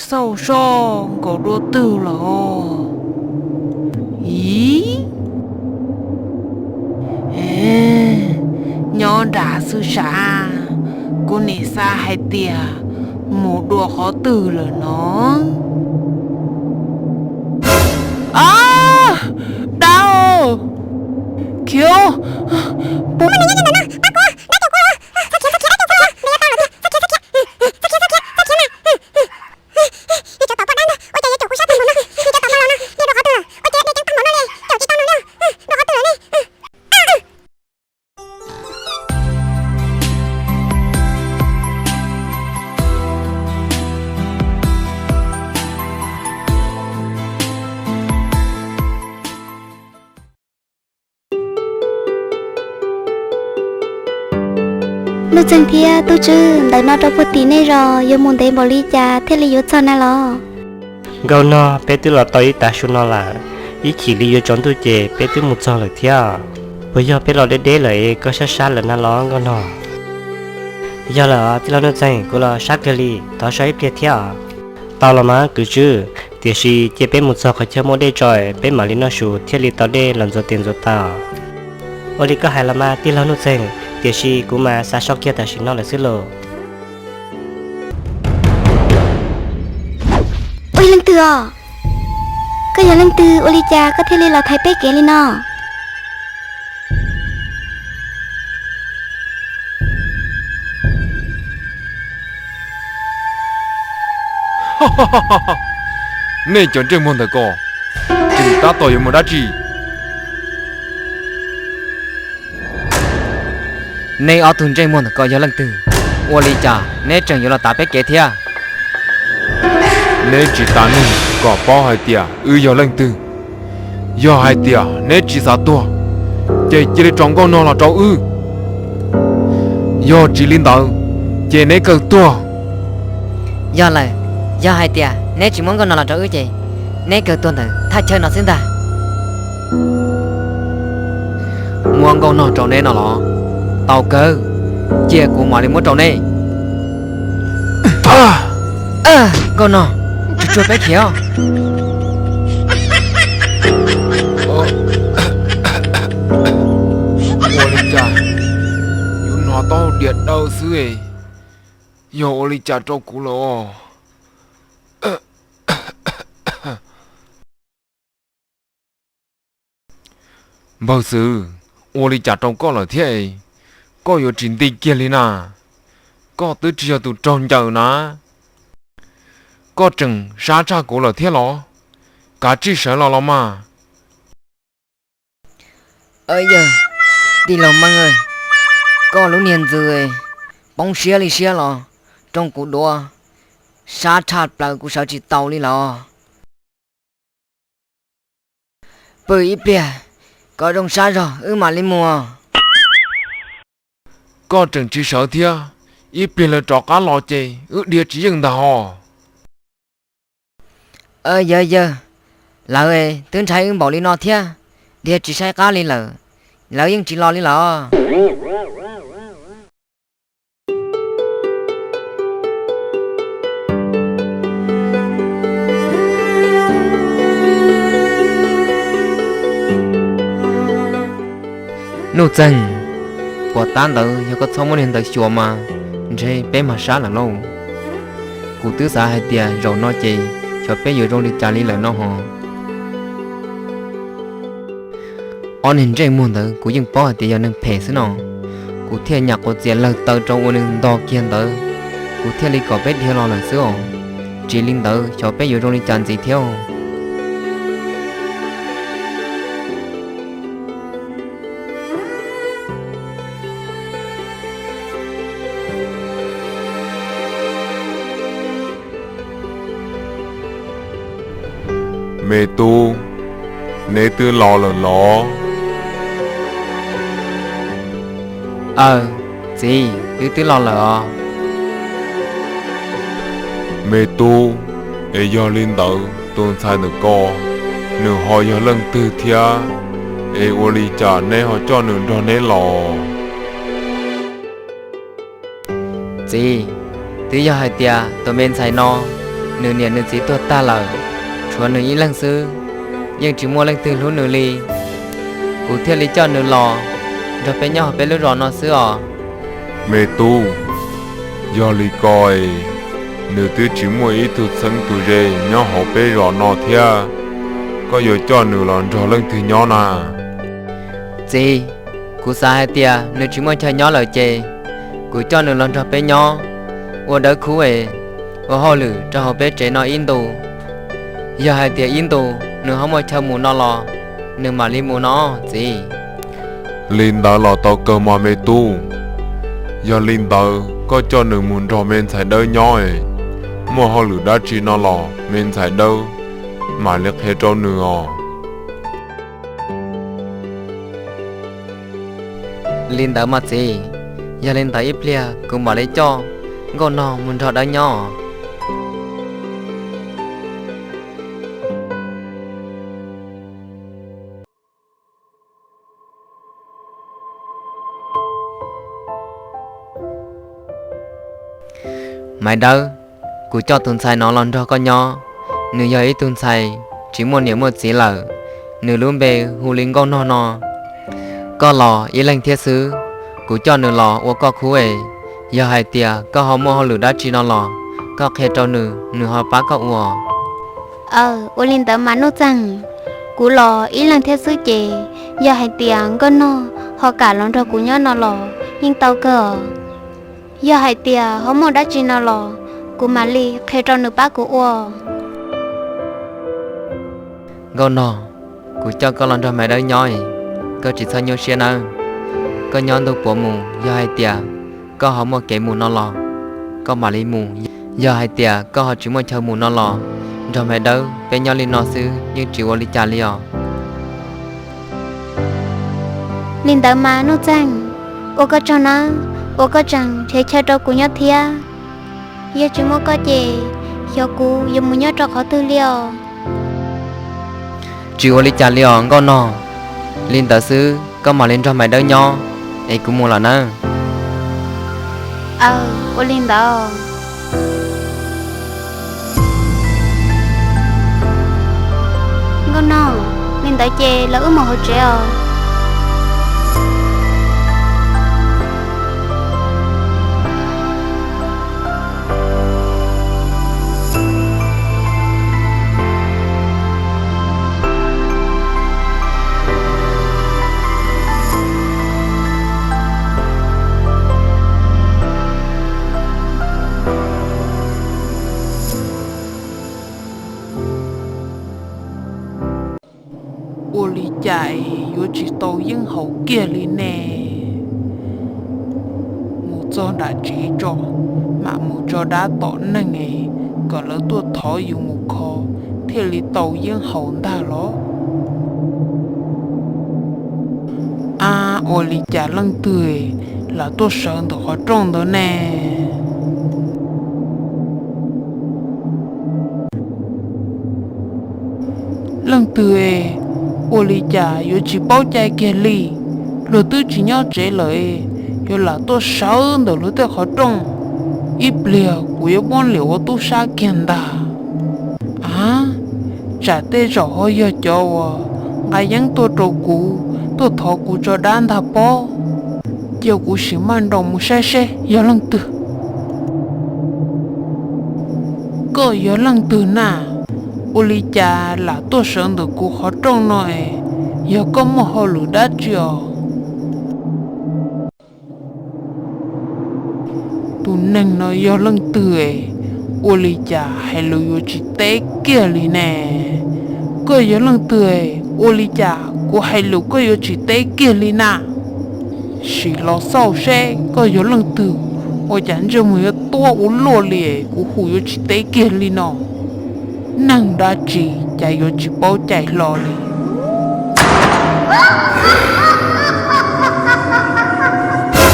Xauj soj nkaus dua twg lawm? Iv, nyob nram xwb sav, kuv nim xav hais tias mus dua qhov twg lawm no. A, dab, khiav, puas Nuj Txeeg thiab Tub Tswb, ntawm no rau puag tim nej zos yuav mus ntev npaum li cas thiaj li yuav txog na los? Nkauj Nog, peb twb los tau ib tav su no lawm, ib chim li yuav tsaus ntuj ces peb twb mus txog lawm thiab. Puas yog peb los deb deb lawm es koj sab sab lawm na los Nkauj Nog? Yog lawm tij laug Nuj Txeeg, kuv los sab kawg li, thov so ib pliag thiab os. Tau los mas kwv Tswb, tiam sis cia peb mus txog qhov chaw muaj dej tso peb mam li noj su thiaj li tau dej los ntxuav tes ntxuav taw. Ua li koj hais los mas tij laug Nuj Txeeg, tiam sis kuv mas xav so kiag tam sim no lawm xwb lauj. Ua yog leej twg os? Koj yog leej twg ua li cas koj thiaj li los thaiv peb kev li no? Nej cov ntsej muag ntawm ko, tseem tab tom yuav mus dab tsi? Neb ob tug ntsej muag ntawm ko yog leej twg? Ua li cas neb tseem yuav los tav peb kev thiab? Neb tsis tas neeg kom paub hais tias wb yog leej twg. Yog hais tias neb tsis xav tuag, ces cia li tso Nkauj Nog los rau wb. Yog tsis li ntawd, ces neb kawg tuag. Yog lawm, yog hais tias neb tsis muab Nkauj Nog los rau wb ces neb kawg tuag ntawm thaj chaw no xwb ntag. Muab Nkauj Nog rau neb no los? Tau kawg, cia kuv mam li muab rau neb. Nkauj Nog, tsuag tsuag peb khiav os. Ua li cas yuav hnov taub hau diam dawb xwb, yog ua li cas rau kuv lawm os? Npawg Xwm, ua li cas rau koj lawm thiab? Koj yuav tsis nti kiag li na. Koj twb tsis yog tus raug ncaws na. Koj tseem sab tshaj kuv lawm thiab los? Kav tsij sawv los los mas. Yawg, tij laug Meej, koj lub niag ntxwg poob siab li siab los rooj kuv duav, sab tshaj plaws kuv sawv tsis tau li los. Pw ib pliag kom zoo sab zog wb mam li mus. Koj tseem tsis sawv thiab, ib pliag lawv rov qab los ces wb dhia tsis yeej ntag hos. Yawg, yawg, lawv twb ntshai wb npaum li no thiab, dhia tsis saib qab li lawm, lawv yeej tsis los li los. Nuj Txeeg, puas tab ntawd yog koj txhob muab niag ntawd xyuas mas ntshe peb mag sab lawm lauj. Kuv twb xav hais tias zaum no ces xyov peb yuav zoo li cas li lawm no hos. Ob niag ntsej muag ntawd kuv yeej paub hais tias yog neeg phem xwb no, kuv thiaj nyam quav txias lawg taw rau ua nws ntog kiag ntawd, kuv thiaj li kom peb dhia los lawm xwb os. Tsis li ntawd xyov peb yuav zoo li cas ntxiv thiab. Me tub, neb twb los lawm los? Aw, txiv, wb twb los lawm os. Me tub, es yog li ntawd tus ntxhais ntawm ko, nws ho yog leej twg thiab? Es ua li cas neb ho coj nws nrog neb los? Txiv, twb yog hais tias tus me ntxhais no nws niam nws txiv tuag tag lawm, tshuav nws ib leeg xwb, yeej tsis muaj leej twg hlub nws li. Kuv thiaj li coj nws los nrog peb nyob hauv peb lub zos no xwb os. Me tub, yog li ko es nws twb tsis muaj ib tug txheeb tug ze nyob hauv peb zos no thiab, koj yuav coj nws los nrog leej twg nyob na? Txiv, kuv xav hais tias nws tsis muaj chaw nyob lawm ces kuv coj nws los nrog peb nyob, ua dawb khub es ua hauj lwm rau hauv peb tsev no ib ntus. Yog hais tias ib ntus nws ho muaj chaw mus no los nws mam li mus no txiv. Li ntawd los tau kawg mas me tub. Yog li ntawd koj coj nws mus nrog me ntxhais dawb nyob es, muaj hauj lwm dab tsi no los me ntxhais dawb mam li qhia rau nws os. Li ntawd mas txiv, yog li ntawd ib pliag kuv mam li coj nkauj nog mus nrog dawb nyob. Maiv Dawb, kuv coj tus ntxhais no los nrog koj nyob. Nws yog ib tug ntxhais tsis muaj niam muaj txiv lawm, nws lub npe hu li nkauj nog no. Koj los ib leeg thiab xwb, kuv coj nws los ua koj khub es, yog hais tias koj ho muaj hauj lwm dab tsi no los koj qhia rau nws, nws ho pab koj ua. Aw, ua li ntawd mas Nuj Txeeg, kuv los ib leeg thiab xwb ces yog hais tias nkauj nog ho kam los nrog kuv nyob no los yeej tau kawg. Yog hais tias ho muaj dab tsi no los kuv mam li qhia rau nws pab kuv ua. Nkauj nog, kuv coj koj los nrog Maiv Dawb nyob, koj tsis txhob nyuaj siab nawb. Koj nyob ntu puav mus, yog hais tias koj ho muaj kev mus no los koj mam li mus. Yog hais tias koj ho tsis muaj chaw mus no los nrog Maiv Dawb peb nyob li no xwb yeej tsis ua li cas li os. Li ntawd mas Nuj Txeeg, ua koj tsaug nawb, ua koj tseem nrhiav chaw rau kuv nyob thiab. Yog tsis muaj koj ces xyov kuv yuav mus nyob rau qhov twg li os. Tsis ua li cas li os nkauj nog. Li ntawd xwb koj mam li nrog Maiv Dawb nyob, es kuv mus lawm nawb. Aw, ua li ntawd. Nkauj nog, li ntawd ces lawv wb mus hauv tsev os. Ua li cas es yuav tsis tau yeeb haus kiag li ne? Mus txog nram tsev tso, mam mus tso dab tom neeg es kom lawv tuaj thov yus mus kho thiaj li tau yeeb haus ntag los. Ab, ua li cas leej twg lam tuaj sawv ntawm qhov rooj ntawd ne? Leej twg, ua li cas yuav tsis paub cai kiag li? Luag twb tsis nyob tsev lawm, yuav lam tuaj sawv ntawm luag tej qhov rooj. Ib pliag kuv yuav muab liam ua tub sab kiag ntag. A, tsam tej zaum ho yog cov uas nqa yeeb tuaj rau kuv, tuaj thov kuv tso dab ntag pob. Cia kuv sim maj nroos mus saib seb yog leej twg. Koj yog leej twg na? Ua li cas lam tuaj sawv ntawm kuv qhov rooj no es? Yog koj muaj hauj lwm dab tsi os? Tus neeg no yog leej twg es? Ua li cas hais lus yuav tsis teb kiag li ne? Koj yog leej twg es? Ua li cas kuv hais lus koj yuav tsis teb kiag li na? Sim los xauj seb koj yog leej twg, ua cas ntsej muag yuav tuab ua luaj li es kuv hu yuav tsis teb kiag li no. Neeg dab tsi cas yuav tsis paub cai hlo li.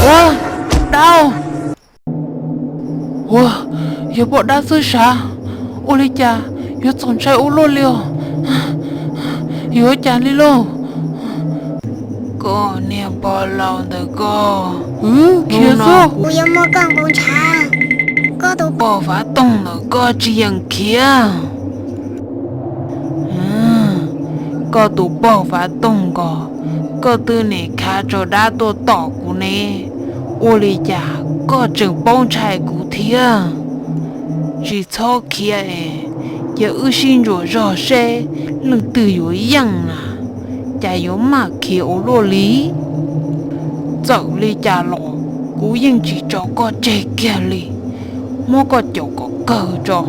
Ua, dab! Ua, yog poj dab xwb sav, ua li cas yuav txaus ntshai ua luaj li os? Yuav cas li lauj? Koj niag pog laus ntawm koj, khiav xwb. Kuv yuav muab koj nqus ntshav. Koj tus pog Fav Toog ntawm koj tsis yeem khiav. Koj tus pog Fav Toog nkaus, koj twb nim khav tsau dab tuaj tom kuv ne, ua li cas koj tseem paub ntshai kuv thiab? Tsis txhob khiav es, cia wb sib ntsuas zog seb leej twg yuav yeej na, cas yuav maj khiav ua luaj li. Txawm li cas los kuv yeej tsis tso koj tseg kiag li, muab koj caum kom kawg tso.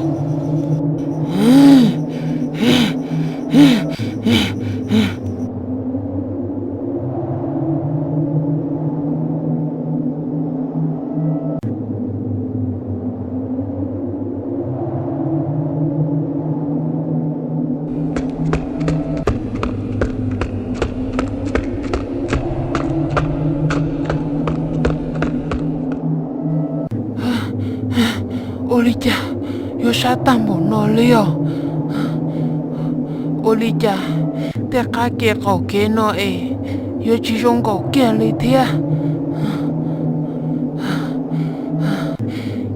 Ua li cas yuav sab tag npaum no li os? Ua li cas tej qab ke qaum kev no es yuav tsis zoo nkaum kiag li thiab?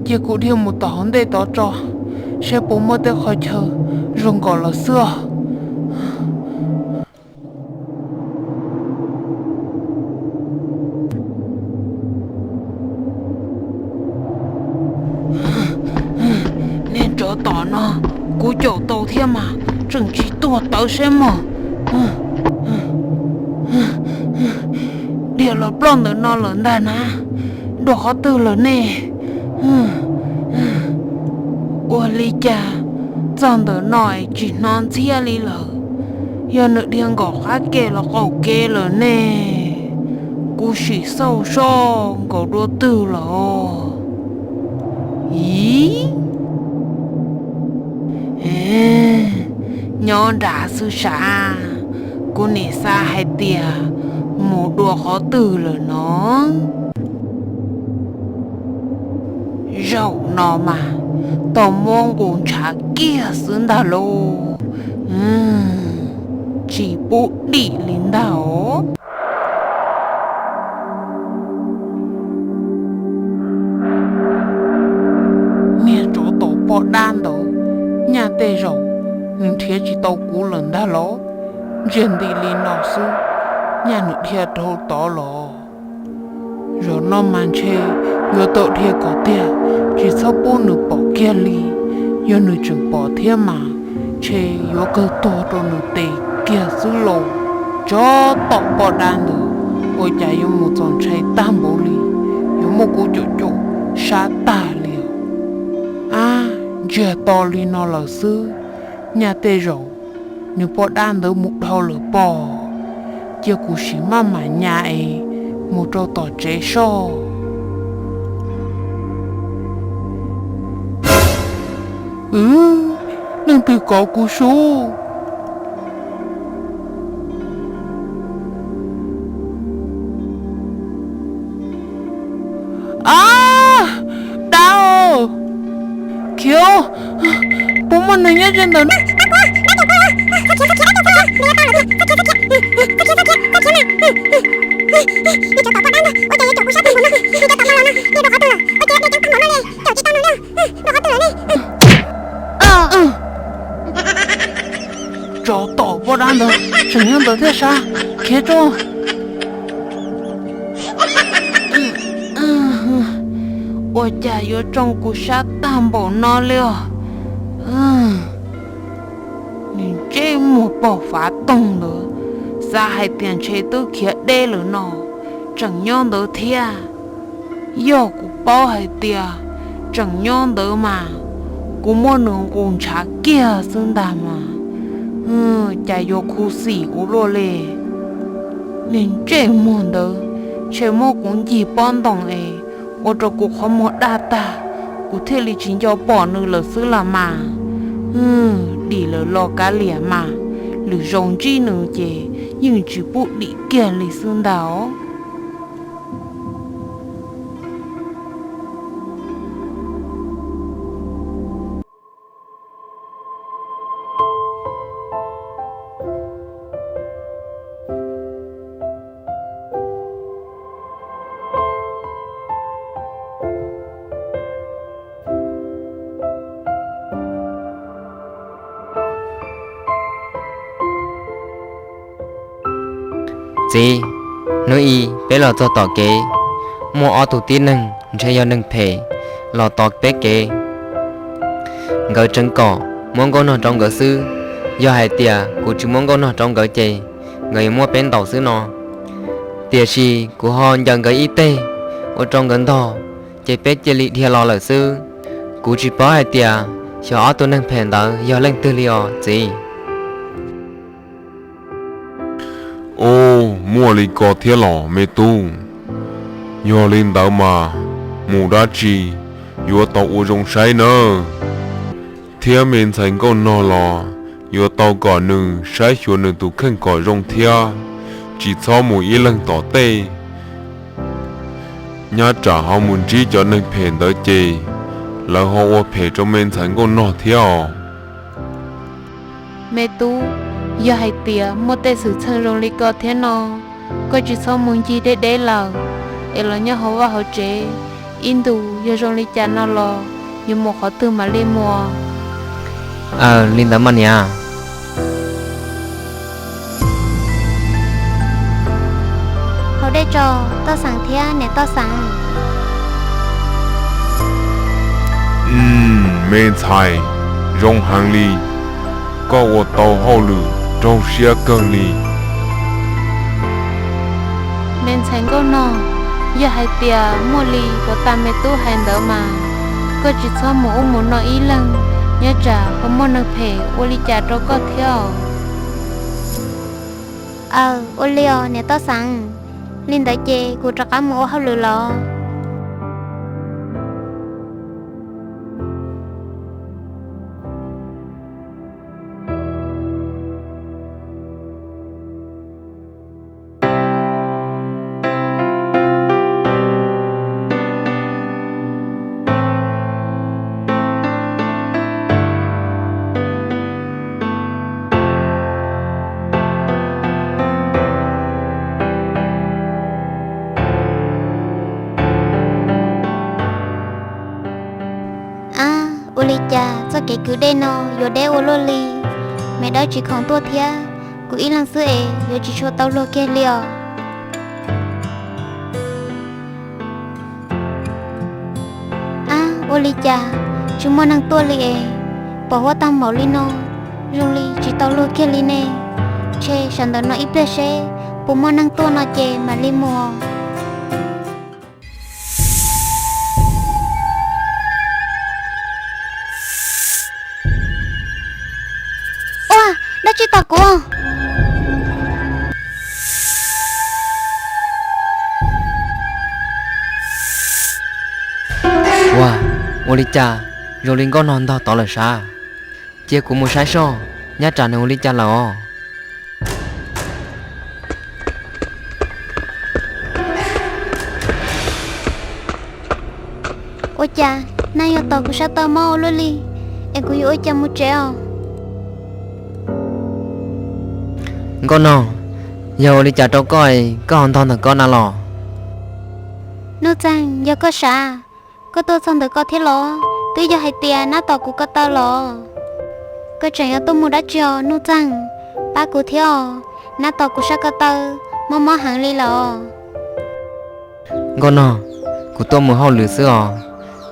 Cia kuv dhia mus tom hauv ntej tod tso, saib puas muaj tej qhov chaw zoo nkaum los xwb os. Nej tsov tom no, kuv caum tau thiab mas tseem tsis tuag tawv seb mog. Dhia los ploj ntawm no lawm ntag na. Dua qhov twg lawm ne? Ua li cas txog ntawm no es tsis hnov ntxhiab li lawm? Yog nws dhia nkaum qab ke los qaum kev lawm ne? Kuv sim xauj soj nkaus dua twg lawm. Iv, nyob nrad xwb sav. Kuv nim xav hais tias mus dua qhov twg lawm no. Zaum no mas tau muab nqus ntshav kiag xwb ntag lauj. Tsis pub dim li ntag os. Niag tsov tom poj dab ntawd, nyaj tej zaum nws nrhiav tsis tau kuv lawm ntag los. Ntsiag nti li no xwb, nyaj nws dhia dhau tod los. Zaum no mas ntshe yuav tau dhia kom tiag, tsis txhob pub nws pom kiag li. Yog nws tseem pom thiab mas ntshe yuav kawg tuag rau nws tes kiag xwb lauj. Tsov tom poj dab ntawd, ua cas yuav mus txaus ntshai tag npaum li, yuav muab kuv caum caum sab tag li. Ab, ntsiag to li no lawm xwb, nyaj tej zaum nws poj dab ntawd mus dhau lawm pob. Cia kuv sim maj mam nyas es mus rau tom tsev soj. Wb, leej twg kov kuv sub? Ab, dab, khiav, puas muaj neeg nyob ze ntawm no? Tsov tom poj dab ntawd tseem nyob ntawd thiab sav, khiav tso. Ua cas yuav tsoo kuv sab tag npaum no li os? Nws ntsej muag pog Fav Toog ntawd, xav hais tias ntshe twb khiav deb lawm no, tseem nyob ntawd thiab. Yog kuv paub hais tias tseem nyob ntawd mas kuv muab nws nqus ntshav kiag xwb ntag mas, cas yuav khuv xim ua luaj li. Niag ntsej muag ntawd ntshe muab kuv ncig pob ntoo es ua rau kuv qhov muag daj tag, kuv thiaj li tsis nco pom nws lawm xwb los mas. Dim lawm los kav liam mas, lwm zaus ntsib nws ces yeej tsis pub dim kiag li xwb ntag os. Txiv, hnub ib peb los txog tom kev, muaj ob tug tib neeg ntshe yog neeg phem los tos peb kev. Nkawd tseev kom muab nkauj nog rau nkawd xwb. Yog hais tias kuv tsis muab nkauj nog rau nkawd ces nkawd yuav muab peb ntaus xwb no. Tiam sis kuv ho ncaws nkawd ib teg, ua rau nkawd ntog, ces peb cia li dhia los lawm xwb. Kuv tsis paub hais tias xyov ob tug neeg phem ntawd yog leej twg li os txiv. Ub, muaj li ko thiab los me tub? Yog li ntawd mas mus dab tsi yuav tau ua zoo saib nawb. Thiab me ntxhais nkauj nog los yuav tau kom nws saib xyuas nws tus kheej kom zoo thiab, tsis txhob mus ib leeg tom tej. Nyab tsam ho mus ntsib cov neeg phem ntawd ces lawv ho ua phem rau me ntxhais nkauj nog thiab os. Me tub, yog hais tias muaj tej xwm txheej zoo li ko thiab no, koj tsis txhob mus ncig deb deb lawm, es los nyob hauv vaj hauv tsev ib ntus, yog zoo li cas no los yuav mus qhov twg mam li mus. Aw, li ntawd mas niam. Haus dej tso, toj xeem thiab niam toj xeem. Me ntxhais, zoo heev li, koj ua tau hauj lwm raug siab kawg li. Me ntxhais nkauj nog, yog hais tias muaj li puas tas me tub hais ntawd mas, koj tsis txhob mus ub mus no ib leeg, nyob tsam ho muaj neeg phem ua li cas rau koj thiab os. Aw, ua li os niam toj xeem, li ntawd ces kuv rov qab mus ua hauj lwm los. Ab, ua li cas txoj kev kwv dej no yuav deb ua luaj li? Me dawb tsis khoom tuaj thiab, kuv ib leeg xwb es yuav tsis tshua tau luag kiag li os. Ab, ua li cas tsis muaj neeg tuaj li es, pom huab tag npaum li no, zoo li tsis tau luag kiag li ne. Ntshe sawv ntawm no ib pliag seb puas muaj neeg tuaj no ces mam li mus. Ua, dab tsi tom kuv? Ua, ua li cas zoo li nkauj nog ntog tod lawm sav? Cia kuv mus saib soj, nyab tsam nws ua li cas lawm os. Ua cas nag yog tos kuv sab taw mob ua luaj li, es kuv yuav ua cas mus tsev os? Nkauj nog, yog ua li cas rau koj, koj ho ntog ntawm ko na los? Nuj Txeeg, yog koj sav, koj tuaj txog ntawm ko thiab los? Twb yog hais tias nab tos kuv ko taw los? Koj tseem yuav tuaj mus dab tsi os Nuj Txeeg? Pab kuv thiab os, nab tos kuv sab ko taw mob mob heev li lawm os. Nkauj nog, kuv tuaj mus hauj lwm xwb os,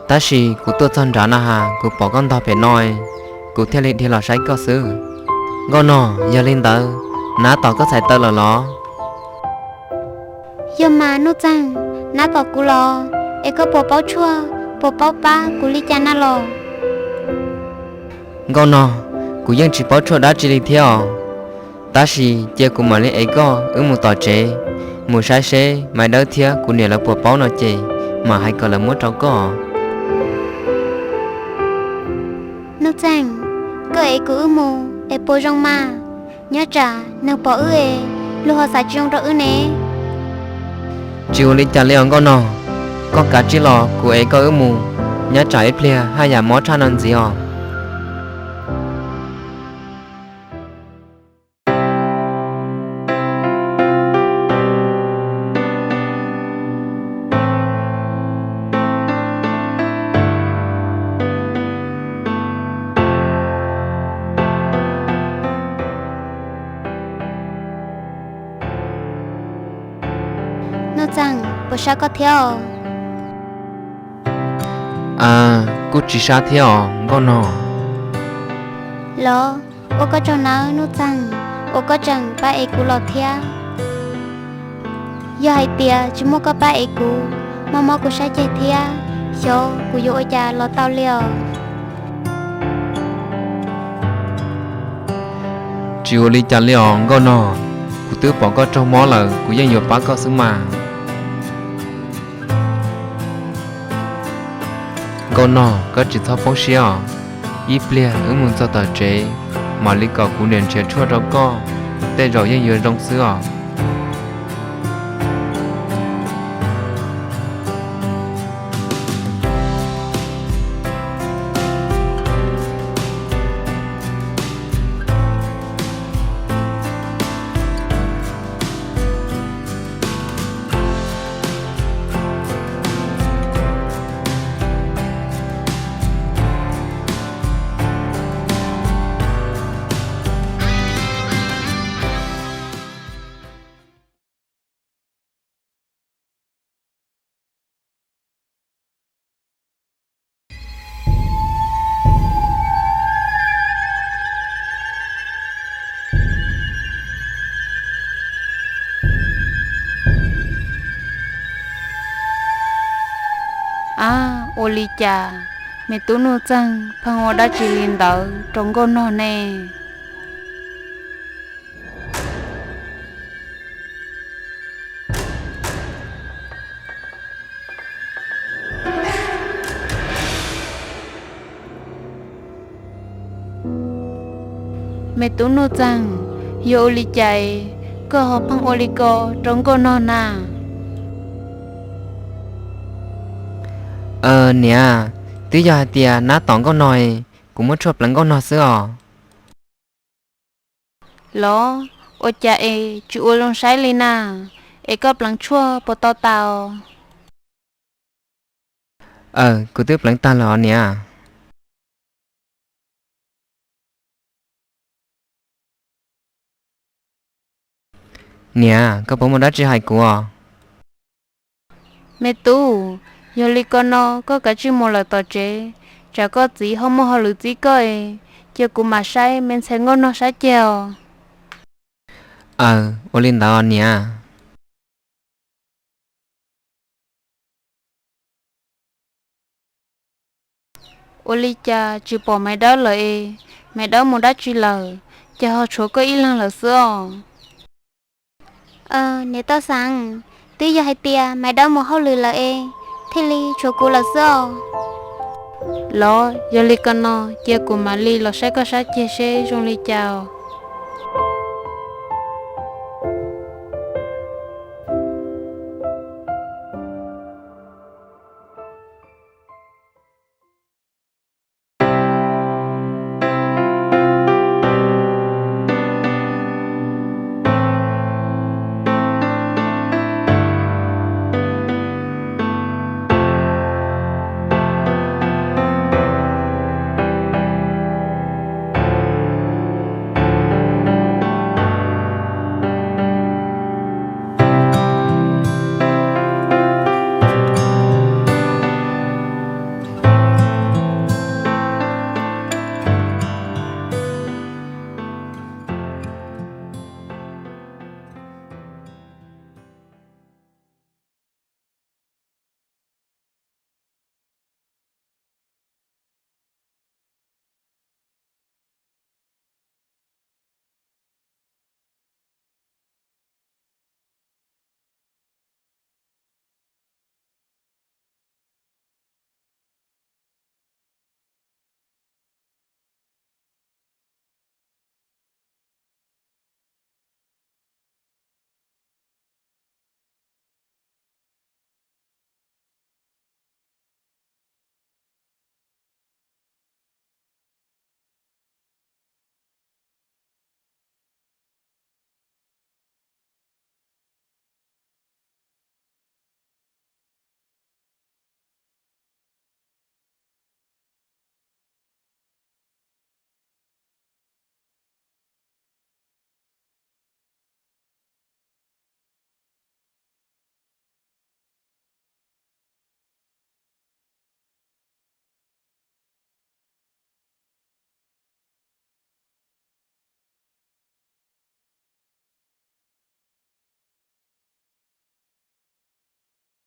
tab sis kuv tuaj txog nrad na has kuv pom koj ntog pem no, kuv thiaj li dhia los saib koj xwb. Nkauj nog, yog li ntawd, nab tos koj txhais taw lawm los? Yog mas Nuj Txeeg, nab tos kuv los, es koj puas paub tshuaj, puas paub pab kuv li cas na los? Nkauj nog, kuv yeej tsis paub tshuaj dab tsi li thiab os, tab sis cia kuv mam li ev koj wb mus tom tsev, mus saib seb Maiv Dawb thiab kuv niam lawv puas paub no ces mam hais kom lawv muab rau koj. Nuj Txeeg, koj ev kuv wb mus es puas zoo mas? Nyob tsam neeg pom wb es luag ho xav tsis zoo rau wb ne. Tsis ua li cas li os Nkauj nog, koj kav tsij los kuv ev koj wb mus, nyob tsam ib pliag haj yam mob tshaj no ntxiv os. Txeeg, puas sab koj thiab os? Kuj tsis sab thiab os Nkauj Nog. Los, ua koj tsaug nawb Nuj Txeeg, uas koj tseem pab ev kuv los thiab. Yog hais tias tsis muaj koj pab ev kuv, mob mob kuv sab ceg thiab, xyov kuv yuav ua cas los tau li os. Tsis ua li cas li os Nkauj Nog, kuv twb pom koj raug mob lawm kuv yeej yuav pab koj xwb mas. Nkauj Nog, koj tsis txhob poob siab os. Ib pliag wb mus txog tom tsev, mam li kom kuv niam nrhiav tshuaj rau koj, tej zaum yeej yuav zoo xwb os. Ab, ua li cas me tub Nuj Txeeg pheej ua dab tsi li ntawd rau Nkauj Nog ne? Me tub Nuj Txeeg, yog ua li cas koj ho pheej ua li ko rau Nkauj Nog na? Niam, twb yog hais tias nab tom Nkauj Nog, kuv muab tshuaj pleev Nkauj Nog xwb os. Los, ua cas es tsis ua zoo saib li na? Es koj pleev tshuaj puas tau tas? Aws, kuv twb pleev tag lawm os niam. Niam, koj puas muaj dab tsi hais kuv os? Me tub, yog li ko no koj kav tsij mus lawm tom tsev, tsam koj txiv ho muaj hauj lwm txib koj, cia kuv mam saib me ntxhais Nkauj Nog sab ceg os. Aws, ua li ntawd niam. Ua li cas tsis pom Maiv Dawb lawm es, Maiv Dawb mus dab tsi lawm, ces ho tshuav koj ib leeg lawm xwb os? Niam Toj Xeem, twb yog hais tias Maiv Dawb mus hauj lwm lawm es, thiaj li tshuav kuv lawm xwb os. Los yog li ko no, cia kuv mam li los saib koj sab ceg seb zoo li cas os.